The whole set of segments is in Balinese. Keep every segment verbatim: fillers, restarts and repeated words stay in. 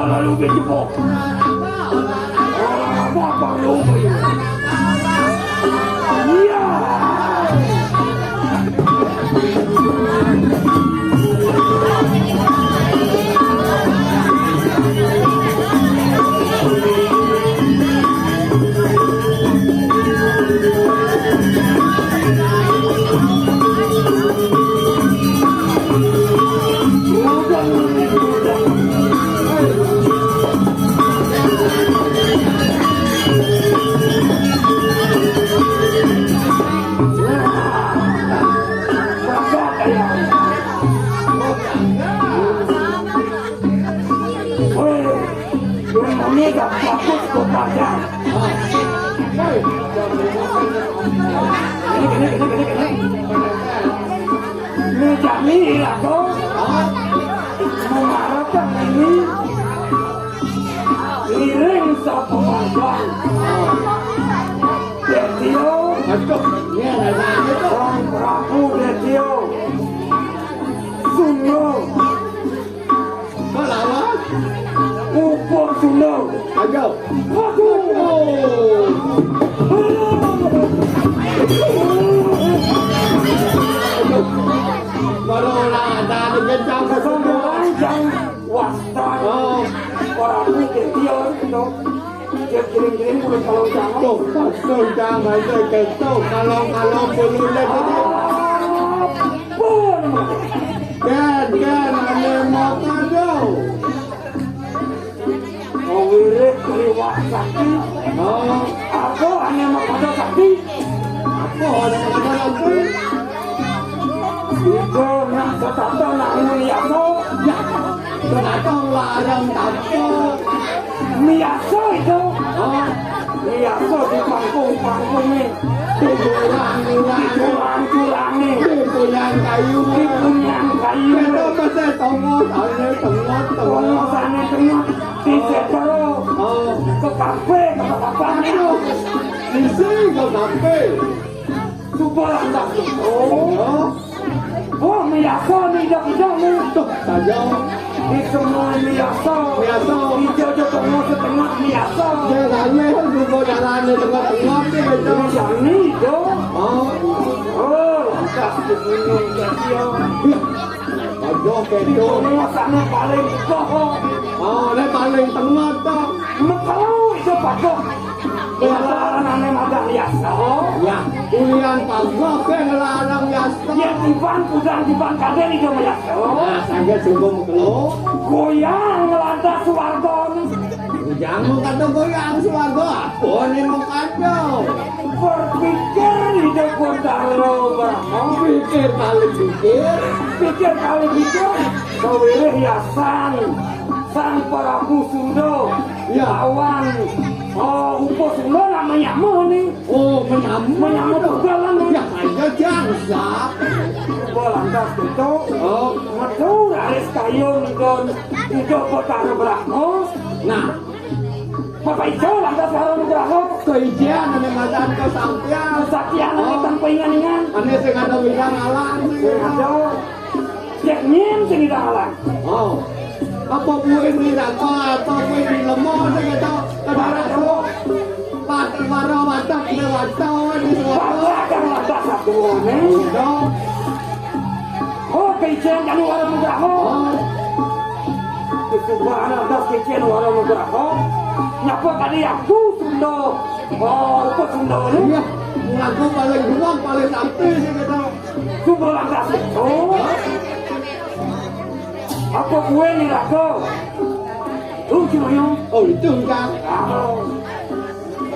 Lalu dia jebok. Orang apa-apa lu. Iya. Weh, yang ini gak bagus kok, Pak. Ini, ini, ini, ini, ini. Ini jami ya, kok. Mengharapkan ini ngiring sapa manggon. Detio. Aduh, iya, iya, iya. Sang Prabu Detio. Sunda. Melawan? Upuk Sunda. Ayo. Waduh. Aduh. Baru lah, ada, ada kencang. Sesungguhnya yang wastan. Oh. Prabu Detio itu. Dia kirim-kirim bulu kalong jangan. Tuh, pas tuh jangan itu, tuh, kalong-kalong bulunya jadi. Ampun. Ken, Ken, ane mau kado. Mau wirid liwat sakti. Oh. Aku ane mau kado sakti. Aku ane mau kado sakti. Itu nak setata nak nguni apa? Ya. Setata larang tata. Miyaso itu. Oh. Miyaso di pangkung-pangkunge. Di jurang-jurange. Di jurang-jurange. Di puyan kayu. Di puyan kayu. Itu mesti tongosane tengah-tengah. Tongosane tengah. Di setara. Oh. Ke kafe, ke apa itu? Isi ke kafe. Suba lantas. Oh. Oh, miyaso ni dak-dak ni. Tuh, saja. Di semua miyaso. Miyaso. Ijo jo tengah setengah miyaso. Ya, kami kan suba jalane tengah-tengah ni, betul. Jani jo. Oh. Oh, lantas di sini, Detio. Aduh, kedo. Di sana paling koho. Oh, ini paling tengah, toh. Mekau itu pagoh. Ngelaran ane madan yasa. Ya, kulian pagoh ke ngelaran yasa. Ya, tiban kudang tiban kaden itu yasa. Nah, saja sungguh mekelo. Goyang ngelantas suarga. Jangan mau kata goyang suarga. Apa nih mau kata? Berpikir hidup Gondaro Brahma. Pikir kali pikir. Pikir kali pikir. Kawirih yasan Sang Prabu Sunda. Ya. Lawan, oh, Upa Sunda namanya nih. Oh, menyambut. Menyambut ugalan nih. Ya, aja jangsa. Uga lantas gitu. Oh. Metu raris kayun don. Ida Batara Brahma. Nah. Bapak Ijo lantas karo Nugraha. Keijian ane madan kesampian. Kesaktian ane tanpa ingan-ingan. Ane sing ada bisa ngalang. Sing ada. Cek nyin sing ida ngalang. Oh. Apa kuwi beli raka, apa kuwi beli lemon gitu. Kedarat apa? Pat-, waro watak, dia watak, di suara. Bapak kan lantas satu nih. Dong. Oh, keijian kami warung Nugraha. Oh. Kesubahan atas keijian warung Nugraha. Nyapa tadi aku Sunda. Oh, apa Sunda ini? Iya, ngaku paling ruang, paling sakti sih kita. Coba lantas itu. Apa gue nih, Raga? Lucu, yuk. Oh, itu enggak. Oh.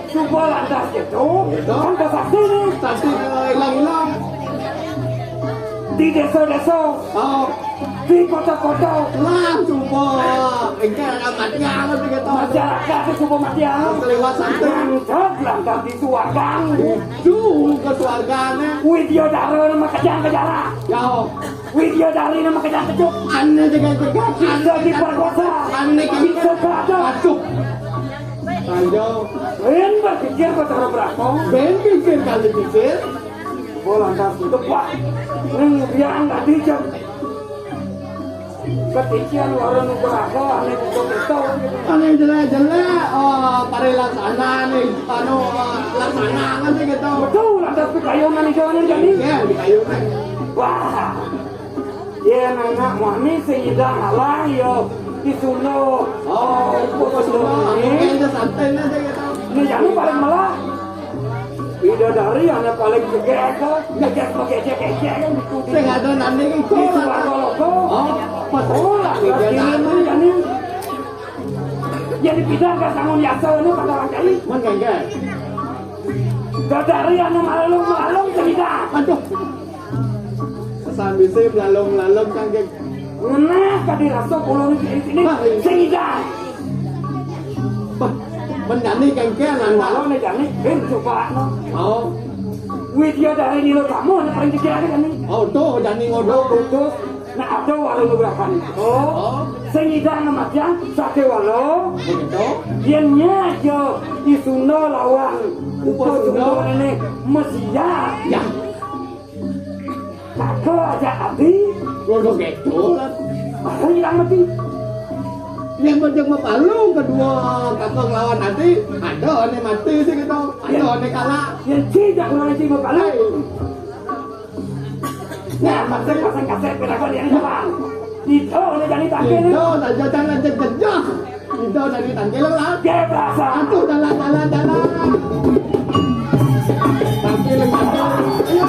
Coba lantas gitu. Itu. Kan bahasa sini. Tadi, eh, hilang-hilang. Di desa-desa. Oh. Di kota-kota. Lah, coba. Enggak ada mati amat gitu. Masyarakat itu coba mati amat. Kelewat santai. Lantas, lantas di suarga. Itu ke suargane. Widyadara nama kejang kejara. Ya. Widyadari nama kejang kejuk. Ane jaga-jaga. Bisa diperkosa. Ane kan. Bisa berada. Aduh. Ayo. Ben berpikir Batara Brahma. Ben pikir kali pikir. Bola lantas itu, Pak. Neng biang tadi jam. Katitian wara nugraha ané buka kéto. Ané jelek-jelek, oh, parilaksana ané, anu, eh, laksana ané kéto. Betul, ada pikayunan itu ané jani. Iya, pikayunan. Wah. Yén anak mani sing nyidang alah ya di Sunda. Oh, Upa Sunda. Ini aja santai aja kéto. Ini jani paling melah. Bidadari anak paling jegég, jegég, jegég, jegég, kan gitu. Sing ada nanding itu. Di Sunda logo. Oh, pas. Oh, lah, bidadari. Ini jani. Jadi bidang ka sangun yasa ini pada orang kali. Menggeger. Dadari anu malung-malung sing nyidang. Aduh. Sambise melalung-lalung kangge. Ngenah kadi rasa pulung di sini. Wah, iya. Sing nyidang. Wah, menjani kengke nanda. Malah ne jani, eh, coba no. Oh. Widya dari Nilo Tamu, anak paling kecil aja jani. Oh, tuh, jani ngodok. Putus. Nah, ada warung nugrahan. Oh. Sing nyidang nama dia, sate walo. Begitu. Yén nya aja di Sunda lawan Upa Sunda. Upa Sunda ini mesiat. Ya. Kakak aja ati. Ngono gitu lah. Aku hilang mati. Yang penting mah palung kedua kakak lawan ati. Ada ane mati sih gitu. Ada ane kalah. Yang tidak kurang aja mah palung. Nah, pasang, pasang kaset, pirakan yang depan. Itu, ini jadi tangkil. Itu, saja jangan jejak. Itu dari tangkil lah. Dia berasa. Aduh, dalam, dalam, dalam. Tangkil, tangkil. Ayo.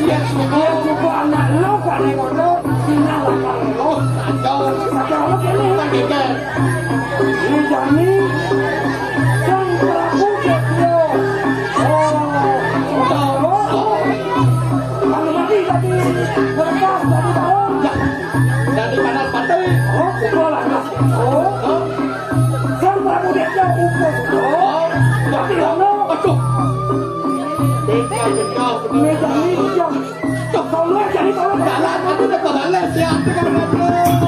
Iya, syukur. Syukur anak lo gak repot lo, sinyal lah kalau lo. Kacau. Kacau lo kene. Kan geger. Ini Jani, Sang Prabu Detyo. Oh, tahu. Kalau mati tadi berkas tadi tahu. Ya, dari mana sepatu? Oh, sekolah. Oh, oh. Sang Prabu Detyo ukur. Oh, tapi lo. Aduh. Ini Jani, ya. Tolong, jadi tolong. Jalan, aku udah kebales ya. Aku udah kebales.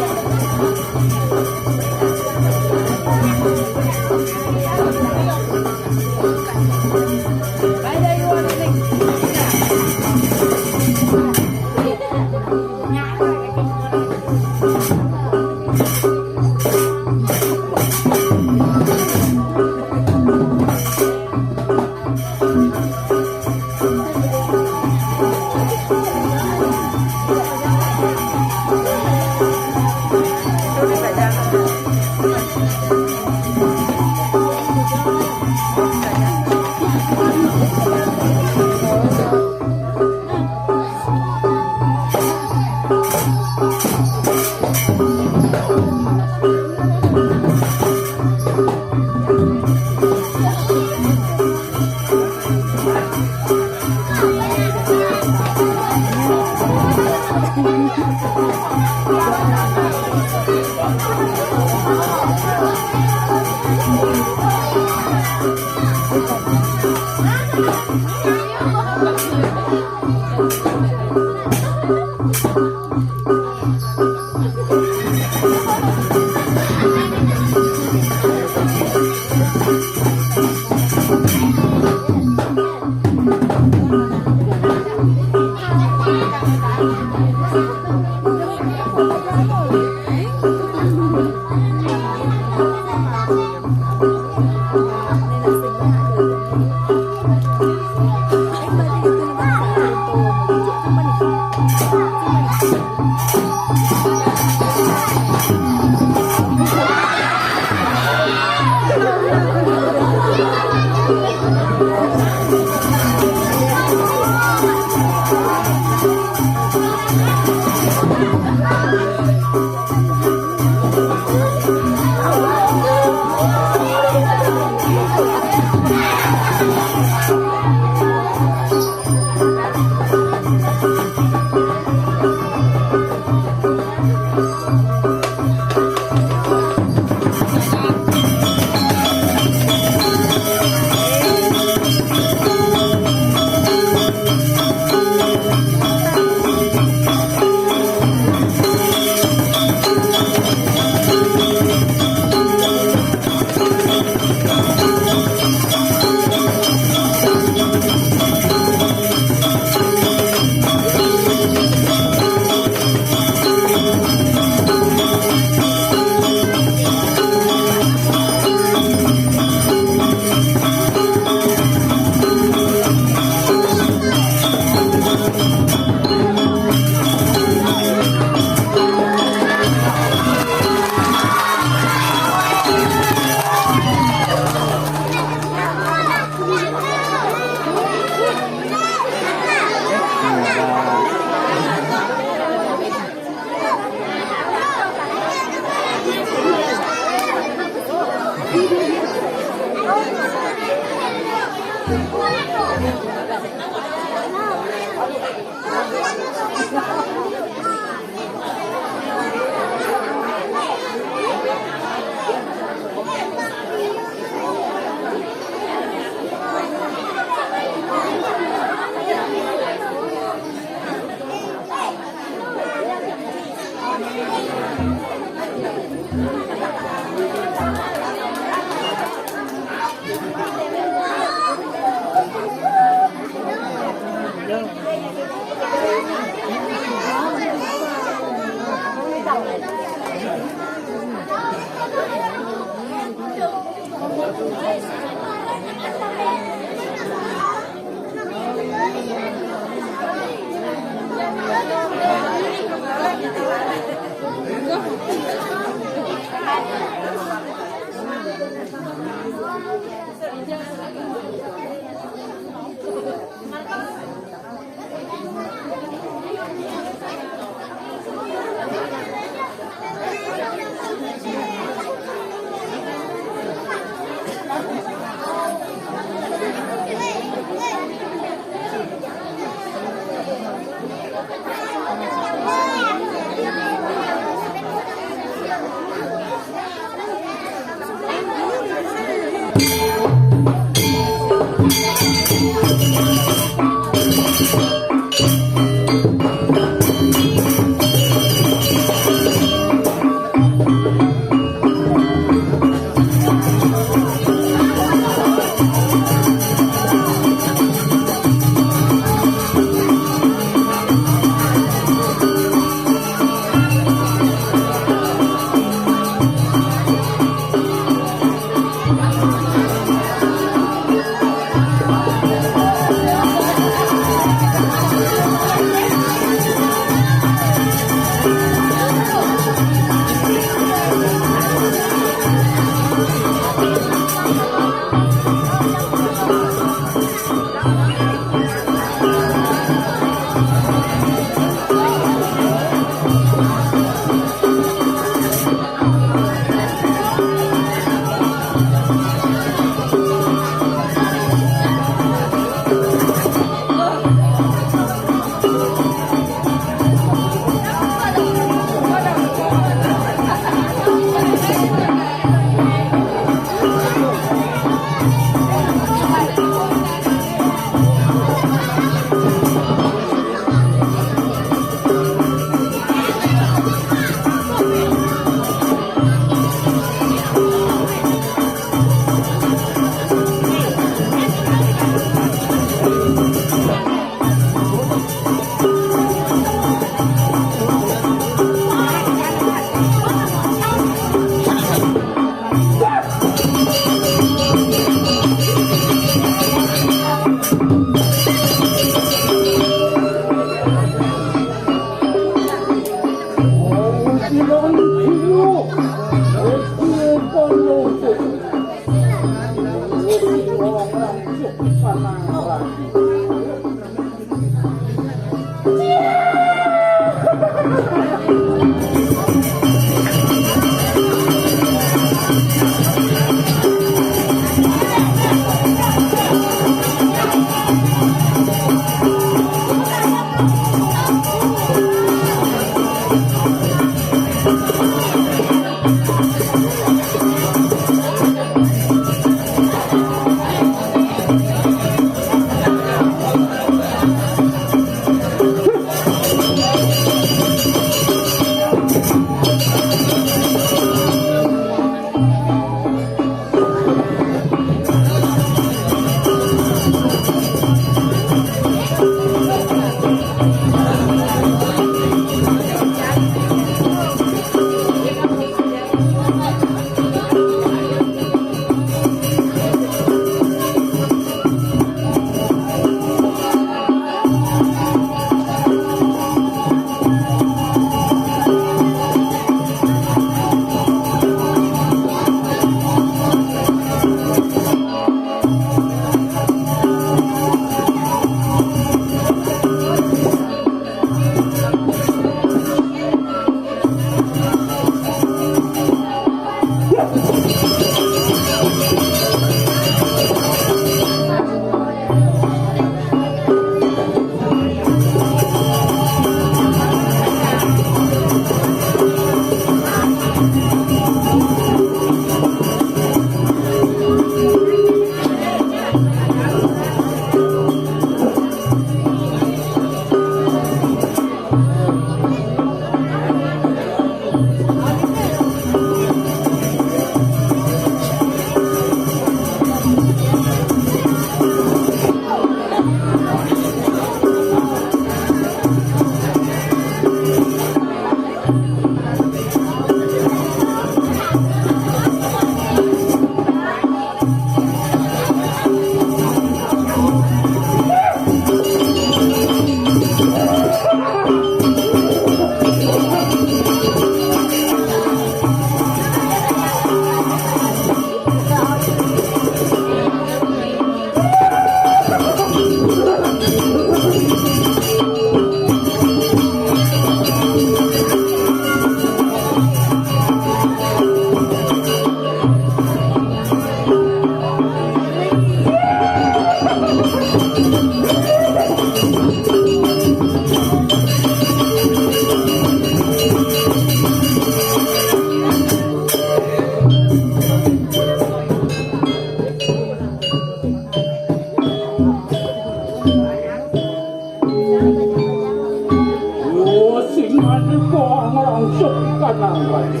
Langsung kanang raja.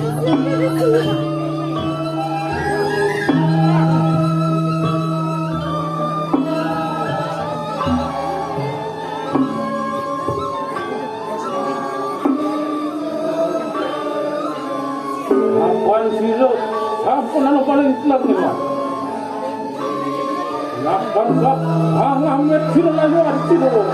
Lawan sira sampun anu paling tenang nih, Mas. Lawan kok angamit sira layu arti loro.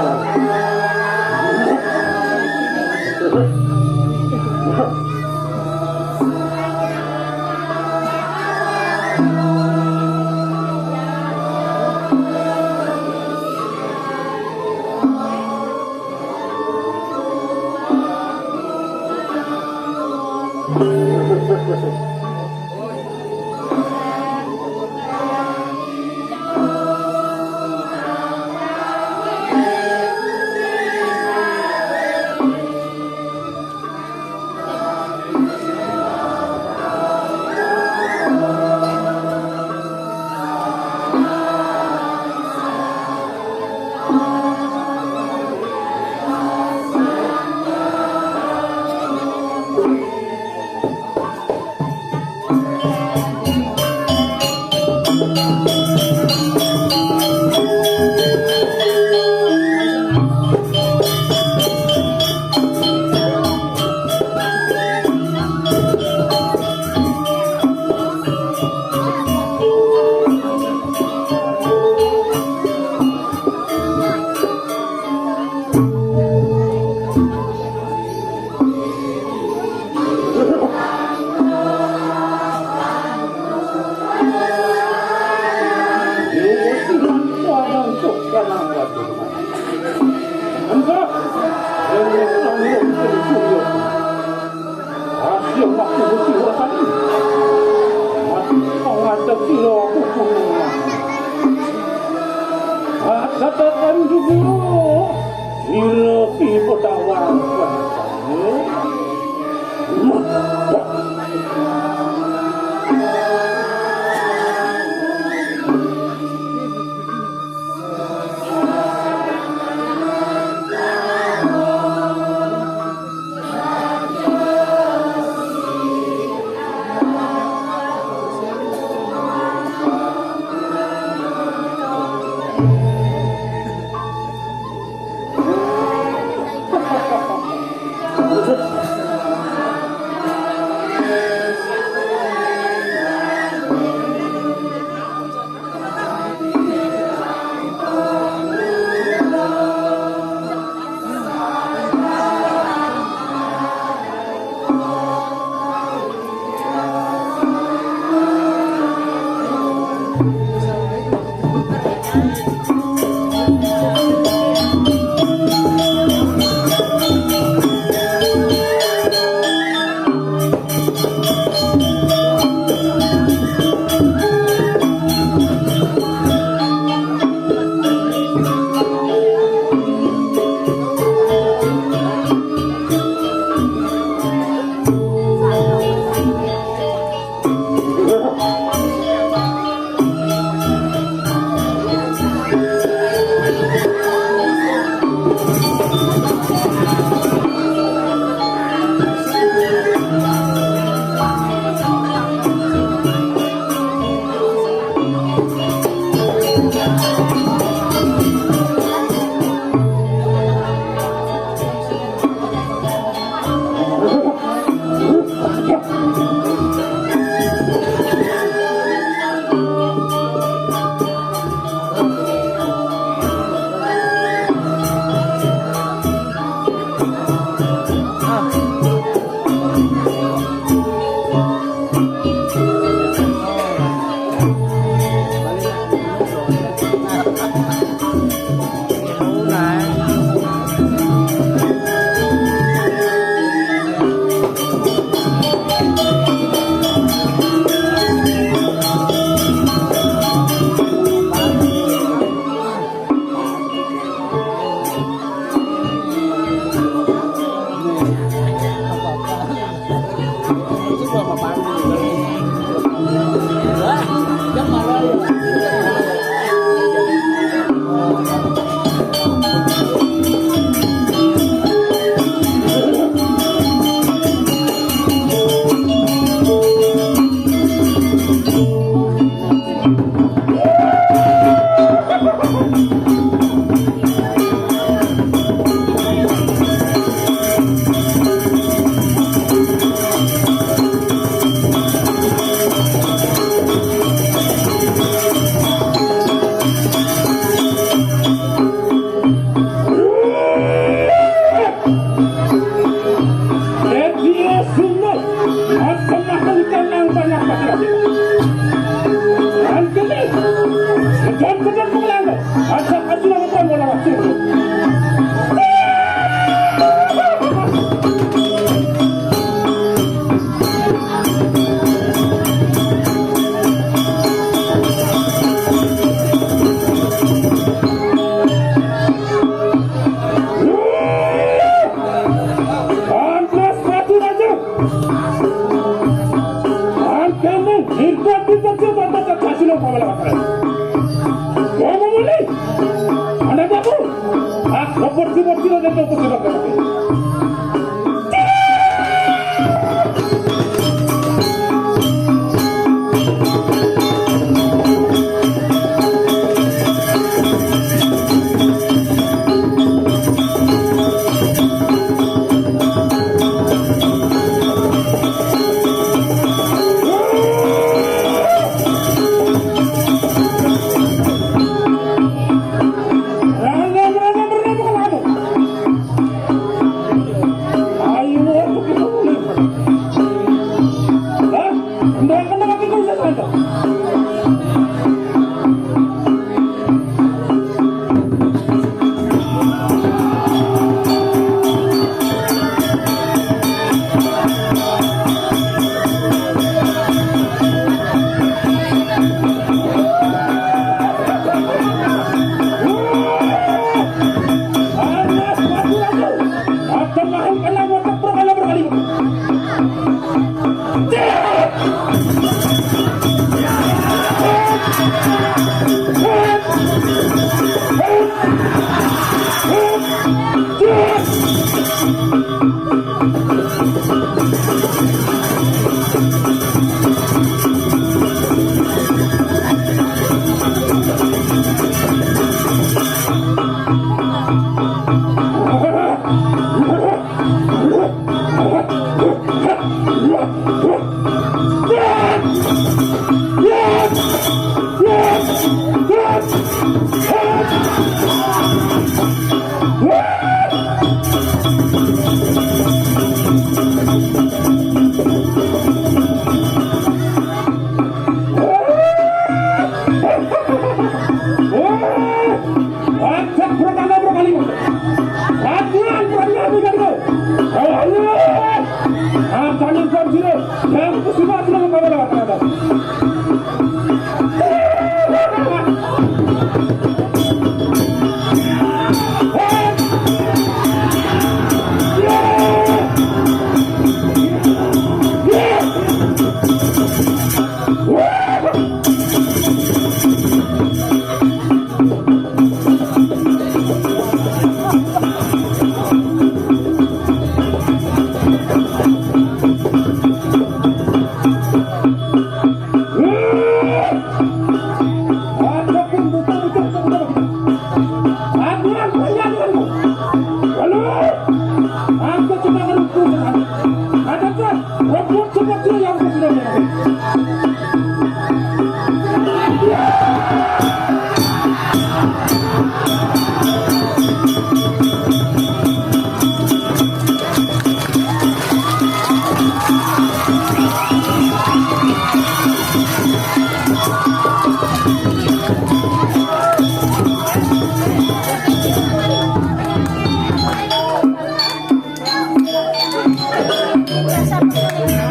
Katakan dulu, sira ki pedawang.